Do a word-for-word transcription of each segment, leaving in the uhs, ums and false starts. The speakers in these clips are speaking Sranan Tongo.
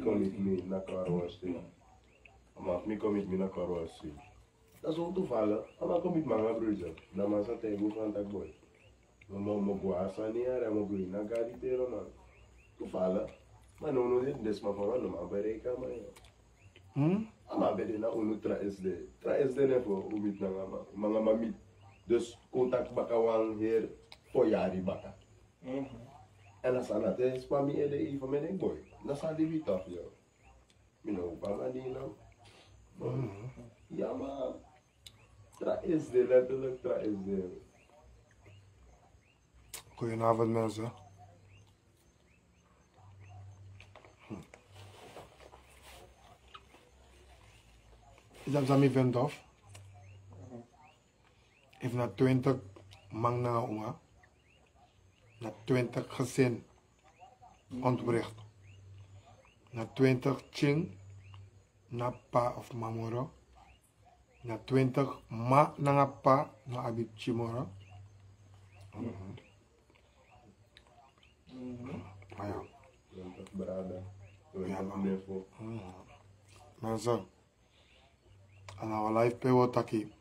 Commit mi na Carwasting. A man fu mi commit mi na Carwasting. Dat is ook toevallig. A man commit mi nanga Bruiser. Na man sa tegen mi van tak boy. We mo mo go a sani yara mo go in na gadi tero man. Toevallig. Maar no no dit desma van no man bereik a man. Hmm? A man ben de na unu tra S D. Tra S D ne fu u meet nanga man. Manga man meet. Dus contact baka wan her fo yari baka. En a sana te spa mi ede even met een boy. Na sa di bita of yo. Mi no baba di na. Ja man. Tra S D, letterlijk tra S D. Goedenavond mensen. Is dat Zami Ventof? If na twintig man na uma, na twintig gezin ontwricht. Na twintig ching na pa of mamoro. Na twintig ma nanga pa na abi chimoro. Aya. Brada. Aya, man. Mensen, en our life pe wo taki.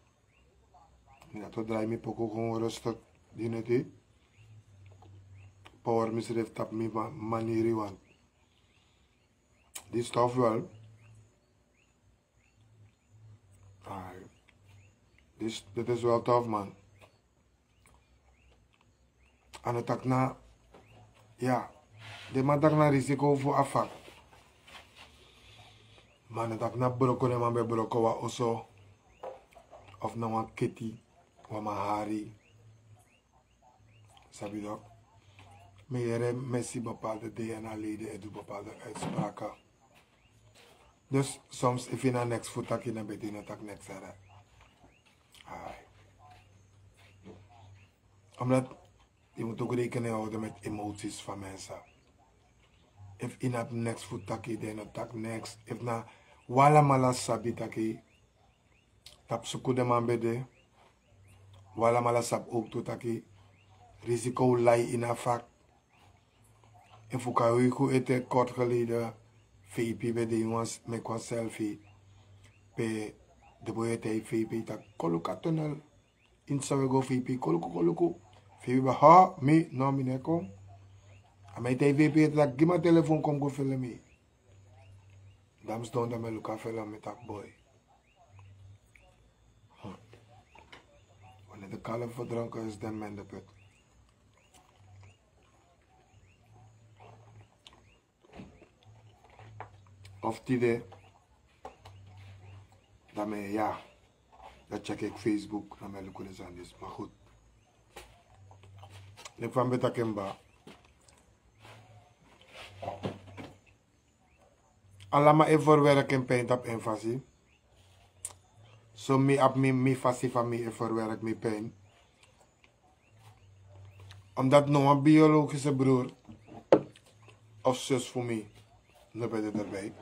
Mi na to draai mi poko gewoon rustig. Di neti. Power misref tap mi ma- maniri wan. Di stof wel. Ai. Dit is wel tof man. Ano tak na, ya, den man tak na risiko fu a fak. Ma ano tak na broko, den man ben broko wan oso of na wan keti, wan mahari. Sabi dok. Mi yere mesi bepaalde D N A-leden e du bepaalde uitspraken. Dus soms efu yu na neks fu taki na beti no tak neks, hè. Ai. Omdat yu moet ook rekening houden met emoties van mensen. Efu yu na neks fu taki, den no tak neks. Efu na, wi alamala sabi taki tapu suku den man ben de. Wi alamala sabi ook tu taki risiko lai ini a fak. Efu kan yu go ete kort geleden V P ben de in wan s- meki wan selfie. Pe de boy e taigi V P taki kon luku a tunnel. Ini san we go, V P kon luku, kon luku. V P ben: "Ha, mi, no, mi no e kon." A man e taigi V P ete taki: "Gi mi a telefoon, kon mi go film yu." Dan mi sidon, dan mi e luku a film, mi taki: "Boy." Wanneer de kalf verdronken is, dan men de put. Of tide, dan mi, ya, dan check ik Facebook, dan mi luku den sani disi. Maar goed. Leki fa mi ben taki en baka. Alamala e verwerk en pijn tapu en fasi. So mi abi mi, mi fasi fa mi e verwerk mi pijn. Omdat no wan biologische broer of zus fu mi no ben de erbij.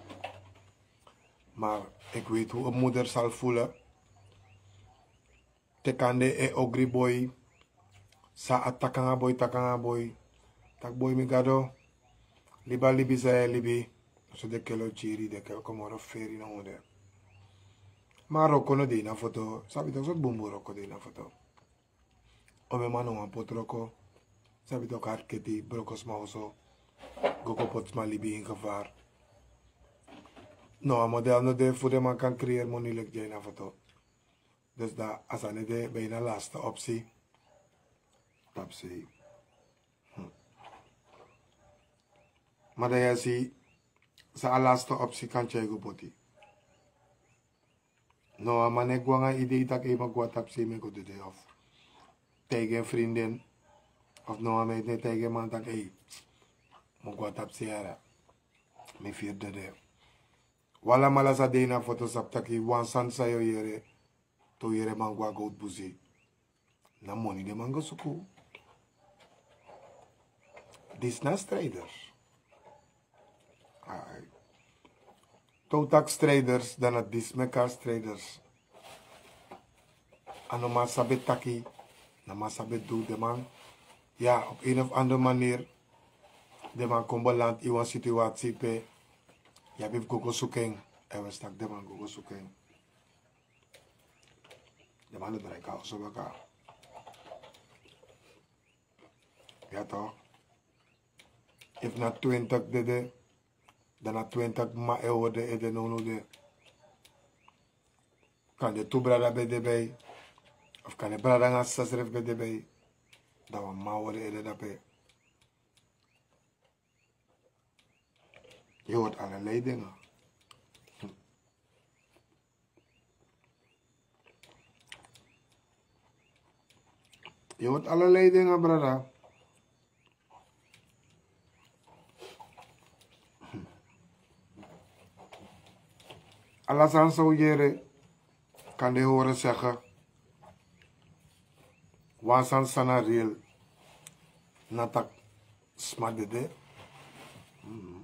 Maar ik weet hoe een moeder zal voelen. Te kande e ogri boy, san a taki nanga boy, taki nanga boy. Taki: "Boy, mi gado, libi a libi san yu e libi." So den kele o kiri, den kele o kon moro feri na un de. Ma wroko no de ini a foto. Sabi taki sortu bunbun wroko de ini a foto. Omeni man no wani poti wroko. Sabi taki o kari keti, broko sma oso, go kon poti sma libi in gevaar. No, a model no de fu den man kan creëer moni leki dya ini a foto. Dus dan a sani de bij na laatste optie. Tapu sei. Hm. Ma dan yu e si san a laatste optie kan tyai go poti. No, a man e go nanga idee taki: "Ei, mi o go na tapu sei, mi e go dede." Of taigi en vriendin. Of no, a man e taigi en man taki: "Ei, mi o go na tapu sei yara. Mi firi dede." Wi alamala san de ini a foto sabi taki wan sani san yu o yere, te un yere man go na gowtu busi, na moni den man go suku. Disi na strijders. Ai. Te un taki strijders, dan na disi meki a strijders. A no man sabi taki, no man sabi du, den man. Ya, op een of andere manier, den man kon beland in wan situatie pe Yu abi fu go go suku en. Èn wi e si tak' den man go go suku en. Den man no drai kon a oso baka. Ya tok. Efu na twintig dede, dan na twintig mama e hori den ede nownow de. Kande tu brada ben de bij, of kande brada nanga sisa srefi ben de bij, dan wan mama hori ede dape. Yu hori ala leidinga. Yu hori ala leidinga, brada. Ala sani san un yere, kande hori sege. Wan sani san na real, na tak' sma dede. Mhm.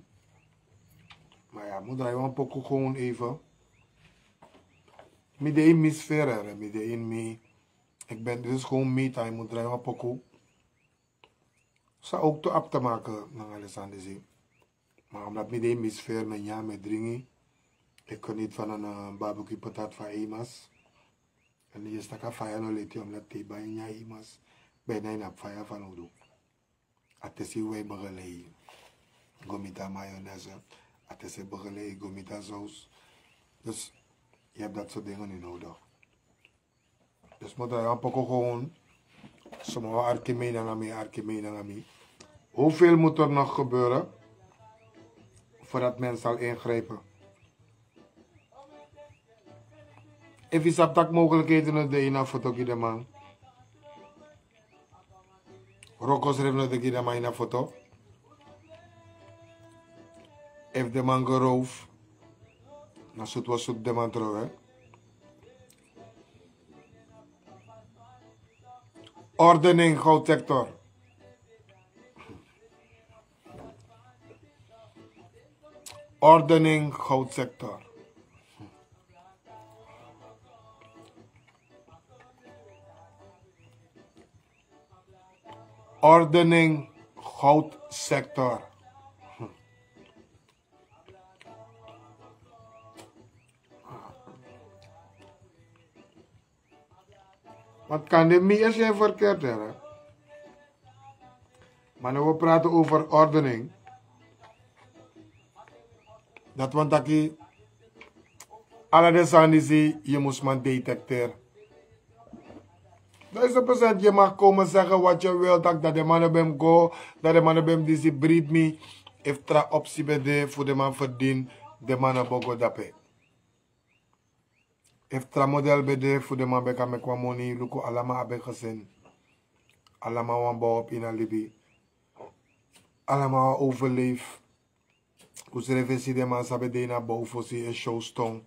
Ma ya, mi o drai wan poku gewoon even. Mi de in mi sfeer, hè, mi de in mi. Ik ben, dit is gewoon me time, mi o drai wan poku. Sa ook te ap te maken nanga den sani disi. Maar omdat mi de in mi sfeer, mi e nyan, mi e dringi. Ik geniet van een, eh, barbecue patat van Ema's. En yu e si tak' a faya no leti, omdat te yu ben e nyan Ema's, ben yu no abi faya fanowdu. A tesi wi e begeleid go miti a mayonaise. A tesi e begeleid go miti a saus. Dus yu abi dati sortu dingen niet nodig. Dus mi o drai wan poku gewoon. Suma wan arki mei nanga mi, arki mei nanga mi. Hoeveel moet er nog gebeuren voordat men zal ingrijpen? Efu yu sabi tak' mogelijkheden no de ini a foto gi den man. Roko srefi no de gi den man ini a foto. Efu den man go roof, na sutu wan sutu den man tron, hè. Ordening, goudsector. Ordening, goudsector. Ordening, goudsector. Want kande mi e si en verkeerd, hè. Maar nu we praten over ordening. Dat want taki ala den sani disi yu mus man detecteer. Duizend procent, yu mag komen zeggen wat je wil, dat, dat de mannen bij hem go, dat de mannen bij hem disi, believe me. Efu tra opsi ben de fu den man verdien, den man no bo go dape. Efu tra model ben de fu den man ben kan meki wan moni, luku, ala man abi en gezin. Ala man wani bow op ini a libi. Ala man wani overleef. Unsrefi e si den man san ben de ini a bow fosi e show ston,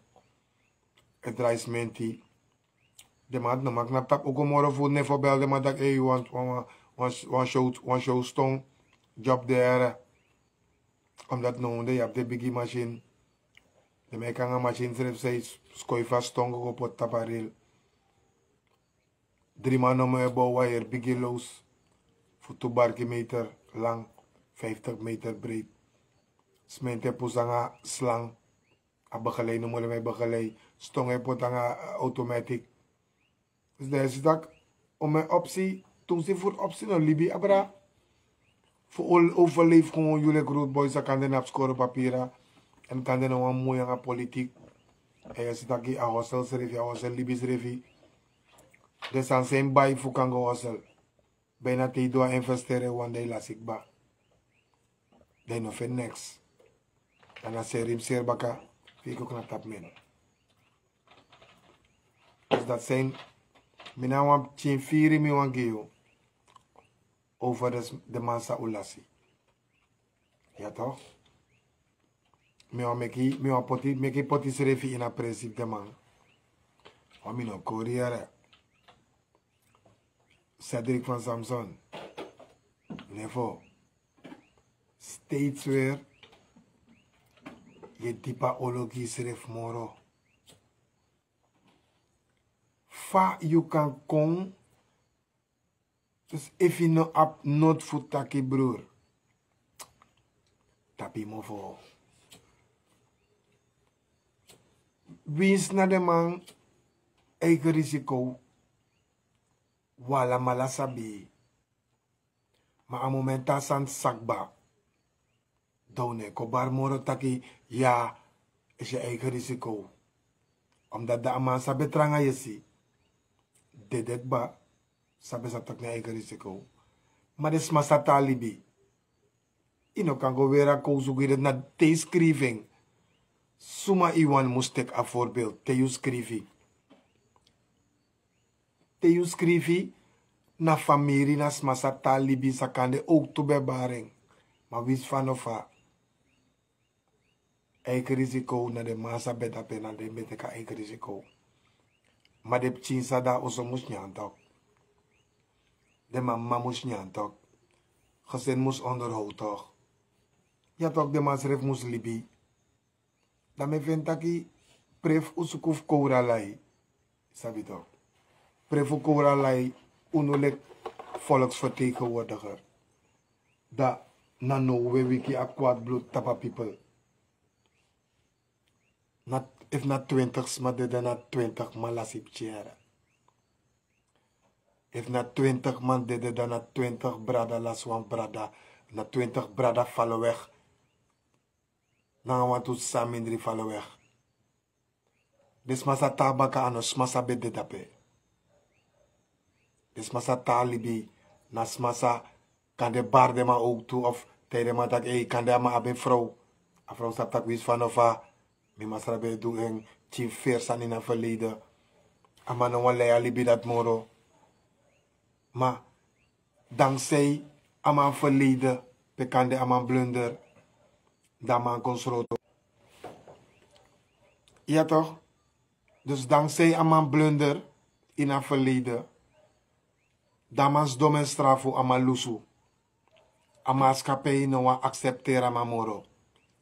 e drai smenti. Den man no man knapu tapu uku moro fu nefo bel den man taki: "Ei, wan, wan, wan, wan show, wan show ston, job de here." Omdat now yu abi den bigi masin. Den man e kon nanga masin srefi san e skoi fasi ston go poti tapu a ril. Dri man nomo e bow wan heri bigi loos fu tu barki meter lang, vijftig meter breed. Smenti e pusu nanga slang. A begeleid nomo, den man e begeleid. Ston e poti nanga, eh, automatic. Dus dan yu e si taki, un man e opsi, tu un si fu opsi no libi abra. Fu ol overleef gewoon, yu leki road boy san kande no abi skoro papira. Èn kande no wani moi nanga politik. Èn yu e si taki a hostel srefi, a hostel libi srefi. Den sani san yu bai fu kan go hostel. Bijna te yu du a investeren, wan dei lasi kba. Dan yu no feni niks. Dan na seri yu mus seri baka, fu yu kon knapu tapu mi. Dus dat zijn, mi na wan pikin firi mi wani gi yu over de, de man san un lasi. Ya toch? Mi wani meki, mi wani poti, meki poti srefi ini a presi fu den man. Wan mi no kori yere. Cedric van Samson. Nefo. Steeds weer. Yu e dipi a olo gi yusrefi moro. Fa yu kan kon. Dus efu yu no abi noti fu taki, broer, tapu yu mofo. Winsi na den man eigen risiko, wi alamala sabi. Ma a momenti a sani sakba, dan un no e kon bari moro taki ya, is yu eigen risiko. Omdat dan a man sabi e tranga yesi. Dede kba, sabi sa taki na eigen risiko. Ma den sma sa tan a libi. Yu no kan go weri a kowsu gi den, na te yu skrifi en. Suma yu wani mus teki a voorbeeld te yu skrifi. Te yu skrifi, na famiri, na sma sa tan a libi, sa kande owktu ben bari en. Ma winsi fa no fa, eigen risiko, na den man sa ben dape, na den ben teki a eigen risiko. Ma den pikin sa de a oso mus nyan tok. Den mama mus nyan tok. Gesin mus onderhoud tok. Ya tok, den man srefi mus libi. Dan mi e feni taki, prefu un suku fu kowru a lai. Sabi tok. Prefu un kowru a lai, unu leki volksvertegenwoordiger. Dan na now un e wiki a kwaad bloed tapu a pipel. Na, efu na twintig sma dede, na twintig man lasi pikin yere. Efu na twintig man dede, dan na twintig brada lasi wan brada. Na twintig brada fala weg. Nanga wantu sisa mindri fala weg. Den sma sa tan baka, a no sma sa ben de dape. Den sma sa tan a libi, na sma sa kande bari den man owktu of taigi den man taki, ei, kande a man abi en frow. A frow sabi taki winsi fa no fa, mi masra ben e du en, pikin feri sani na verleden. A man no wani lei a libi dati moro. Ma dankzij a man verleden, pe kande a man blunder, dan a man kon sroto. Ya toch? Dus dankzij a man blunder ini a verleden, dan a man sidon en strafu, a man lusu. A maatskappij no wani accepteren a man moro.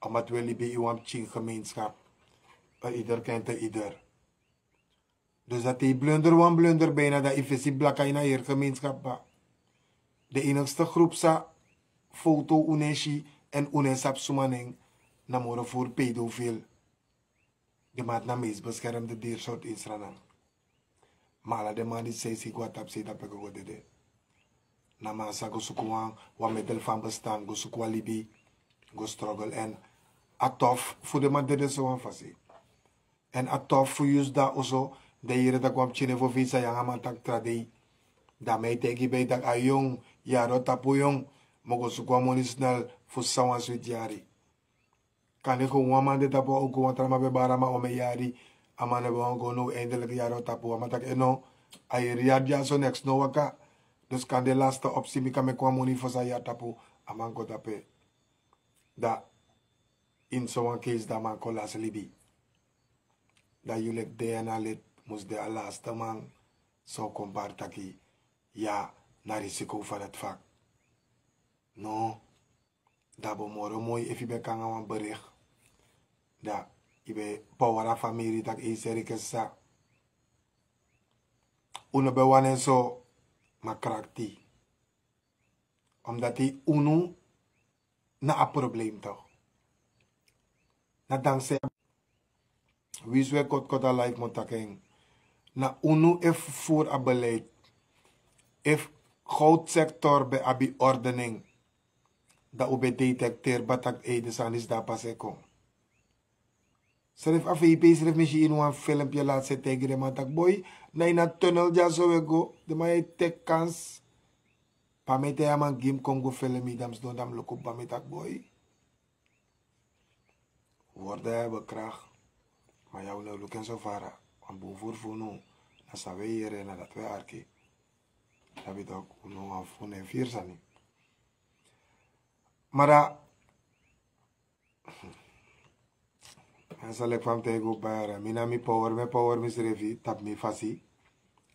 Omdat wi e libi ini wan pikin gemeenschap. Een ieder kent een ieder. Dus dati yu blunder wan blunder bijna, dan yu fesi blaka ini a heri gemeenschap kba. De enigste groep sa foto un no e si èn un no e sabi suma nen, na moro furu pedofiel. Den man dati na meest beschermde diersoort ini Sranan. Ma ala den man di seisi go na tapusei dape go dede. Na man sa go suku wan, wan middel van bestaan, go suku wan libi, go struggle. Èn a tof fu den man dede so wan fasi. Èn a tof fu yu sidon oso, dan yu yere taki wan pikin e fofeisi a yu nanga a man taki tra dei. Dan mi e taigi yu taki a yongu, yari o tapu yongu, mi o go suku wan moni snel fu sisa wan switi yari. Kande kon wan man de tapu a owktu, wan tra man ben bari a man omeni yari, a man no ben wani go now, eindelijk yari o tapu, a man taki, eh no, a heri yari dyaso neks no waka. Dus kande laste opsi mi kan meki wan moni fosi a yari tapu, a man go dape. Dan ini sowan keisi dan a man kon lasi libi. Dan yu leki DNA lid mus de a laste man san o kon bari taki ya na risiko fu a dati fak. No. Dan a bo moro moi efu yu ben kon nanga wan bericht. Dan yu ben power a famiri taki ei, seri, ken, sisa. Un no ben wani en so, ma krakti. Omdati unu na a probleem toch. Na dankzij, winsi un e koti koti a life mi o taki en. Na unu efu furu a beleid. Efu goudsector ben abi ordening, dan un ben detecteri kba taki ei, den sani disi de a pasi e kon. Srefi a fei pei srefi mi si ini wan filmpi e lati se taigi den man taki boi, na ini a tunnel dyaso un e go, den man e teki kans. Pe a mi e taigi a man gi mi kon go film yu, dan mi sidon dan mi luku kba, mi taki boi. Woorden hebben kracht. Ma ya un no e luku en so fara. Wan bun furu fu unu, na san un e yere, na dati un e arki. Sabi tok, un no wan fu unu e firi sani. Ma dan, en sa leki fa mi taigi un kba yere, mi na mi power, mi e power misrefi tapu mi fasi.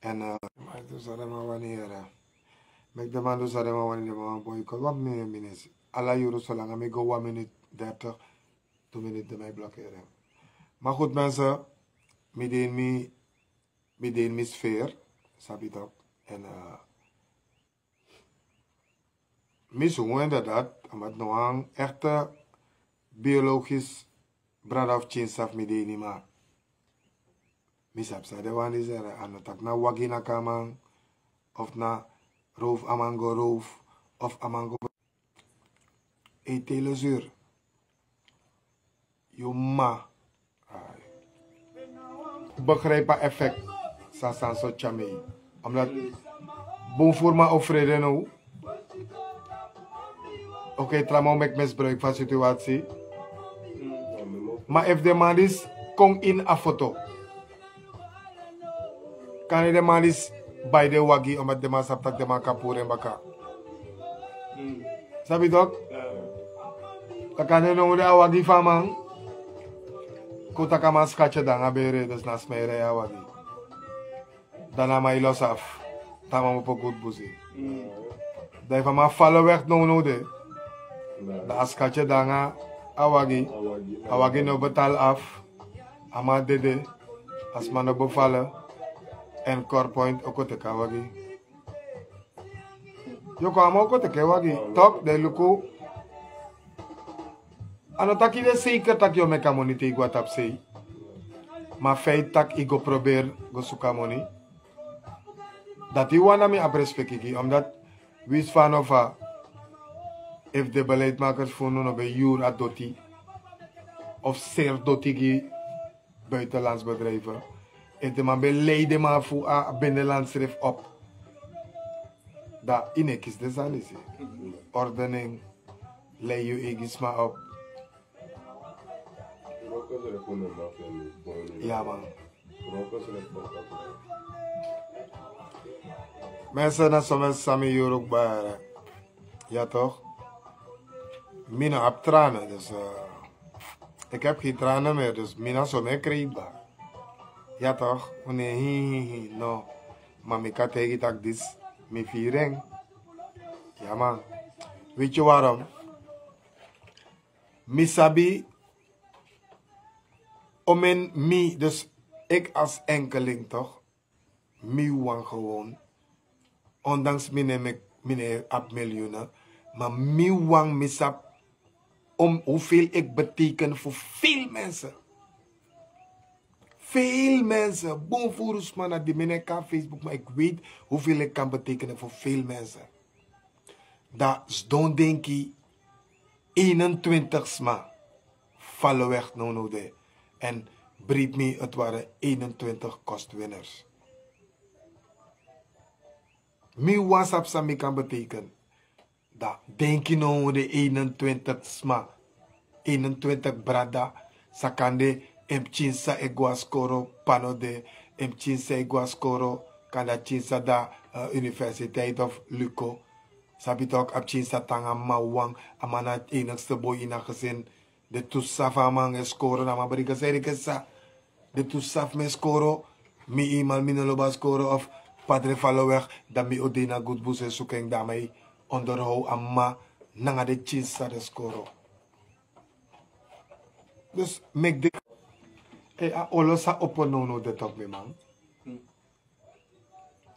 Èn, eh, meki den man du san den man wani yere. Meki den man du san den man wani, den man wani boycott, wan miniti, miniti. Ala yuru solanga mi go wan miniti dertig, tu miniti den man e blokeri en. Ma goed mensen, mi de ini mi, mi de ini mi sfeer, sabi tok. Èn, eh, mi sungu inderdaad, omdat no wan echte biologisch brada of pikin sa fu mi de ini, ma Mi sabi san den wan disi, a no taki na wagi naki a man, of na roof a man go roof, of a man go. Ei, Telesur, yu ma. Ai. Begrijp a effect san san so tyari mi. Omdat bun voerman o frede now. Oké, tra man o meki misbruik fu a situatie. Ma efu den man disi kon ini a foto, kande den man disi bai den wagi, omdat den man sabi taki den man kan puru en baka. Sabi tok? Dan kande now de a wagi fu a man, kon taki a man schatje dan a bere, dus na smere a wagi. Dan a man e los af. Dan a man opo gud busi. Dan efu a man val weg now now de, dan a schatje dan a wagi. A wagi no betaal af. A man dede. A sma no bevallen. En Corpoint o kon teki a wagi. Yu kon, a man o kon teki a wagi. Tok, den luku. A no taki de zeker taki yu o meki a moni te yu go na tapu sei. Ma feit taki yu go proberi go suku a moni. Dati yu wani, mi abi respeki gi, omdat winsi fa a no fa, efu den beleidsmakers fu unu no ben yuru a doti of seri doti gi buitenlands bedrijven, efu den man ben lei den man fu a binnenland srefi op, dan yu no e kisi den sani disi. Ordening, lei yu eigi sma op. Ya man. Mensen, na so mensen san mi yuru kba. Ya toch? Mi no abi tranen, dus eh, ik heb geen tranen meer, dus mi na so mi e krijt kba. Ya toch? Unu e hi hi hi, no. Ma mi kan taigi taki disi mi firi en. Ya man. Weet je waarom? Mi sabi, omen mi, dus ik als enkeling toch, mi wani gewoon, ondanks mi no e meki, mi no e abi miljoenen, maar mi wani, mi sabi om hoeveel ik beteken voor veel mensen. Veel mensen, bun furu sma na di, mi no e kon na Facebook, maar ik weet hoeveel ik kan betekenen voor veel mensen. Dan sidon denki eenentwintig sma val weg now now de. En breed mi, het waren eenentwintig kostwinnaars. Mi wani sabi san mi kan beteken. Dan denki now de eenentwintig sma, eenentwintig brada, san kande en pikin sisa e go na skoro, p'pa no de, en pikin sisa e go na skoro, kande a pikin sisa de na eh, universiteit of luko. Sabi tok, a pikin sisa tan nanga mama wawan, a mama na a enigste boi ini a gezin. Den tu sisa fu a mama nanga en skoro, na a mama bring en sisa. Den tu sisa fu mi e skoro, mi eenmaal mi no lobi a skoro of padre val weg, dan mi o de ini a gud busi e suku en, dan mi e onderhoud a mama nanga den pikin sisa, den skoro. Dus meki den, eh, a olo sa opo now now de tok, mi man.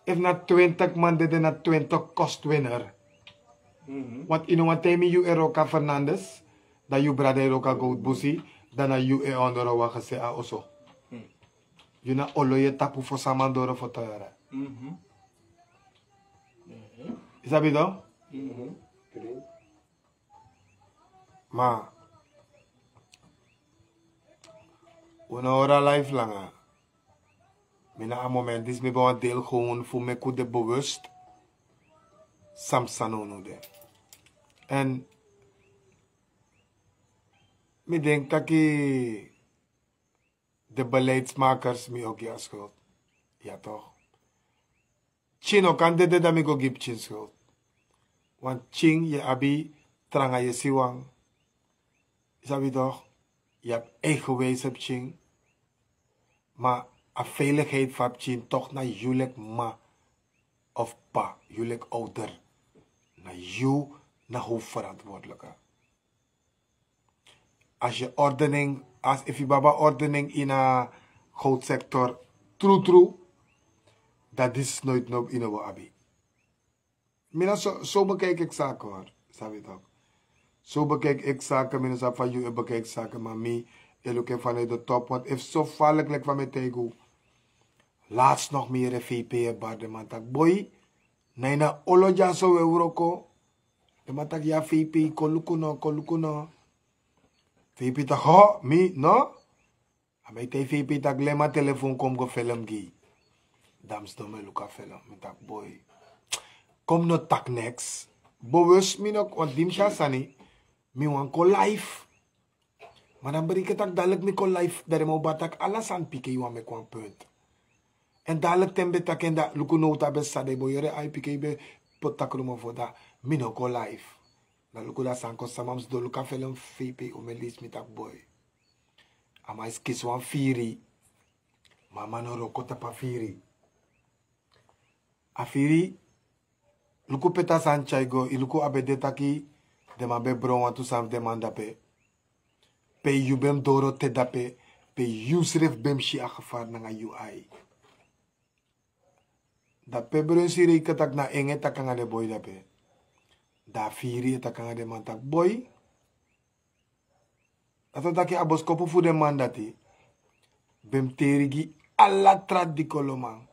Efu na twintig man dede, na twintig kostwinner. Want yu no wani taigi mi yu e wroko na Fernandes, dan yu brada e wroko na Goudbusi, dan na yu e onderhoud a gezin, a oso. Yu na olo yu e tapu fosi a man doro fu toro. Yu sabi toch? Ma un no hori a life langa. Mi na a moment disi mi ben wani deel gewoon fu meki un de bewust san psa now now de. En mi denki taki de beleidsmakers mi o gi a schuld. Ya toch. Pikin no kan dede dan mi go gi pikin schuld. Want pikin yu abi tranga yesiwan. Yu sabi toch, yu abi eigenwijze pikin. Ma a veiligheid fu a pikin toch na yu leki mama of p'pa, yu leki ouder. Na yu na hoofdverantwoordelijke. Als yu ordening, als efu yu baba ordening ini a goudsector, trutru, dan disi noiti no, yu no bo abi. Mi na so, so bekijk ik zaken hoor, sabi toch. So bekijk ik zaken, mi no sabi fa yu e bekijk zaken, ma mi e luku en vanuit de top, want efu so vaarlijk leki fa mi e taigi un, Last nog mi yere fei pei e bari den man taki boi, na ini a olo dyaso we wroko. Den man taki ya fei pei, kon luku no, kon luku no. Fei pei taki ho mi no. A mi e taigi fei pei taki lema telefon kon mi go felem gi yu. Dan mi sidon mi e luku a felem, mi taki boi, kon mi no taki neks. Bewus mi no, want di mi si a sani, mi wani kon live. Ma dan mi bereken taki dadilik mi kon live, dan den man o bari taki ala sani piki, yu wani meki wan punt. Èn dadilik te mi ben taki en, dan luku now te a ben sisa, den bo yere ai piki, yu ben poti takru mofo, dan mi no kon live. Dan luku, dan san kon sama, mi sidon luku a felem fei pei, un mi e leisi, mi taki boi, a man e skisi wan firi. Ma a man no wroko tapu a firi. A firi, luku pe a sani tyai go, yu luku a ben de taki den man ben bron wantu sani fu den man dape. Pe yu ben mus doro te dape, pe yu srefi ben mus si a gevaar nanga yu ai. Dape bron si reiki taki na en e taki nanga den boi dape. Dan a firi e taki nanga den man taki boi, dati wani taki a boskopu fu den man dati ben mus teri gi ala tra dikoloman.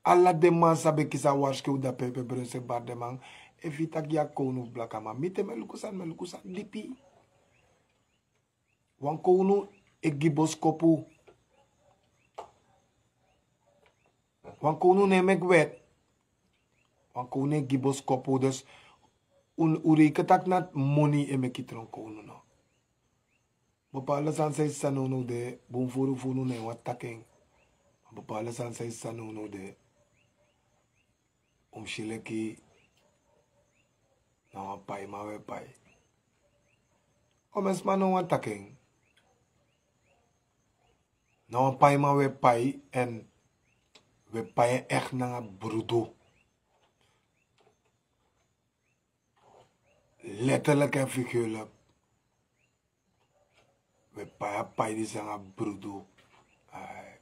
Ala den man san ben kisi a warskow dape, pe bron si e bari den man. Efu yu taki yu a kownu fu blakaman, mi te mi e luku sani, mi e luku sani dipi. Wan kownu e gi boskopu. Wan kownu no e meki wet. Wan kownu e gi boskopu, dus un, un reiki taki na moni e meki tron kownu no. Bepaalde sani san yu si san nownow de, bun furu fu unu no e wani taki en. Bepaalde sani san yu si san nownow de, un mus si leki na wan paiman we pai. Omen sma no wani taki en. Na wan paiman we pai, èn we pai en echt nanga brudu. Letterlijk en figuurlijk. We pai a pai disi nanga brudu. Ai.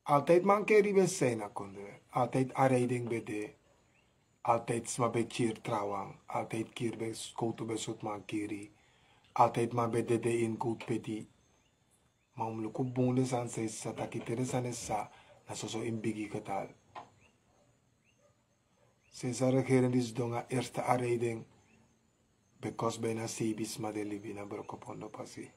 Altijd mankeri ben zijn na kondre. Altijd aanrijding ben de. Altijd sma ben kiri trawan. Altijd kiri ben, skowtu ben soti mankeri. Altijd man ben dede ini gowtu peti. Ma un mus luku bun den sani san yu si san taki te den sani e si san, na soso ini bigi getal. Sinds a regering disi sidon, a eerste aanrijding ben kosi bijna seibin sma den libi na Brokopondo pasi.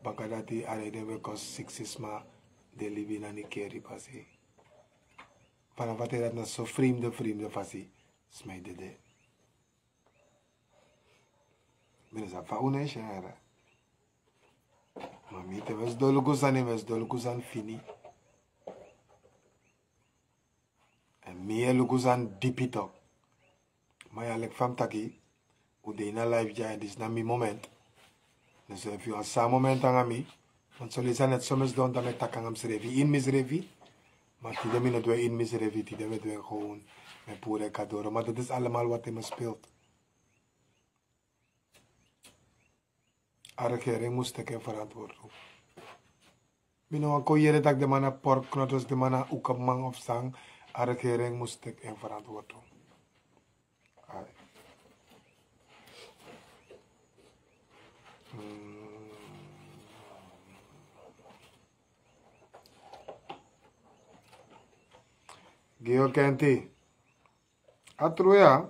Baka dati aanrijding ben kosi siksi sma den libi na Nickerie pasi. Vanaf a ten dati na so vreemde, vreemde fasi sma e dede. Mi no sabi fa unu e si en. Ma mi te mi e sidon luku sani, mi e sidon luku sani fini. Èn mi e luku sani dipi tok. Ma ya, leki fa mi taki, un de ini a life dya, èn disi na mi moment. Dus efu yu wani san moment nanga mi, want son leisi a net so mi e sidon dan mi e taki nanga misrefi, ini misrefi. Ma tide mi no du en ini misrefi, tide mi e du en gewoon, mi e puru en kon doro. Ma dat is allemaal wat in me speelt. A regering mus teki en verantwoording. Mi no wani kon yere taki den man na pork knotters, den man na ukaman of san. A regering mus teki en verantwoording. Ai. Mm. Gio Kenti. A tru ya.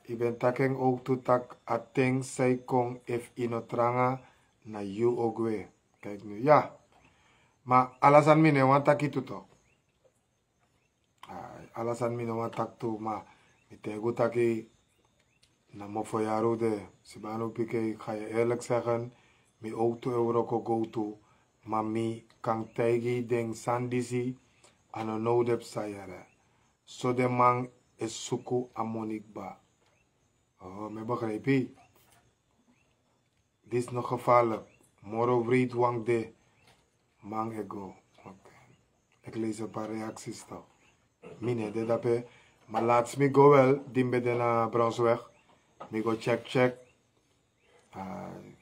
Yu ben taki en ook tu taki a ten san e kon, efu yu no tranga na yu o gwe. Kijk nu, ya. Ma ala sani mi no e wani taki tu tok. Ai, ala sani mi no wani taki tu, ma mi taigi un taki na mofo yari un de. Sibanu Pike, ik ga je eerlijk zeggen, mi ook tu e wroko go tu, ma mi kan taigi den sani disi, a no now den psa yere. So den man e suku a moni kba. Oh, mi e begrijp yu. Disi no gevaarlijk. Moro wreed wan de. Man e go. Oké. Ik lees een paar reacties toch. Mi no e de dape. Ma laatst mi go wel, di mi ben de na Brownsweg. Mi go check, check. Ai.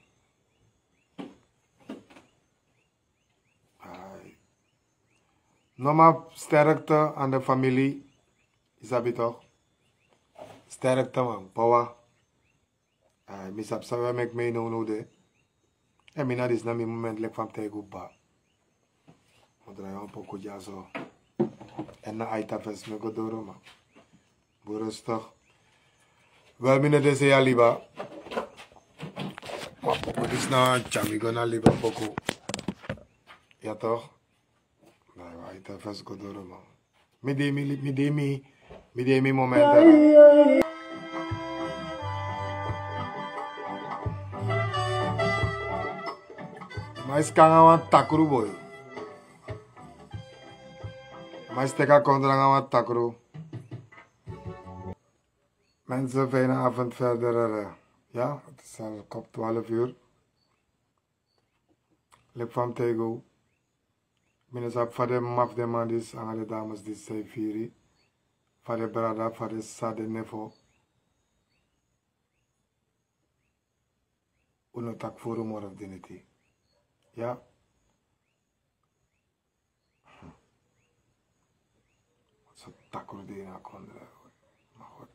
Ai. No, ma sterkte aan de familie. Yu sabi toch? Sterkte man, power. Ai, mi sabi san we meki mi no now de. Mi na disi na mi moment leki fa mi taigi un baba. Mi o drai wan poku dyaso. Èn na Aita Fest mi go doro, man. Bun, rustig. Wel, mi no de sei a liba. Ma poku disi na wan tyari mi go na liba poku. Ya toch? Na Aita Fest go doro, man. Mi de mi, mi de mi, mi de mi moment. Ma isi kon nanga wan takru, boy. Ma isi teki a kondra nanga wan takru. Mensen, fijne avond verder. Eh, ja, het is al kop twaalf uur. Leki fa mi taigi un. Mi no sabi fa den mma fu den man disi nanga den dames disi sa e firi. Fa den brada, fa den sisa, den nefo. Un no taki furu moro fu diniti. Ya. So takru de ini a kondre. Ma God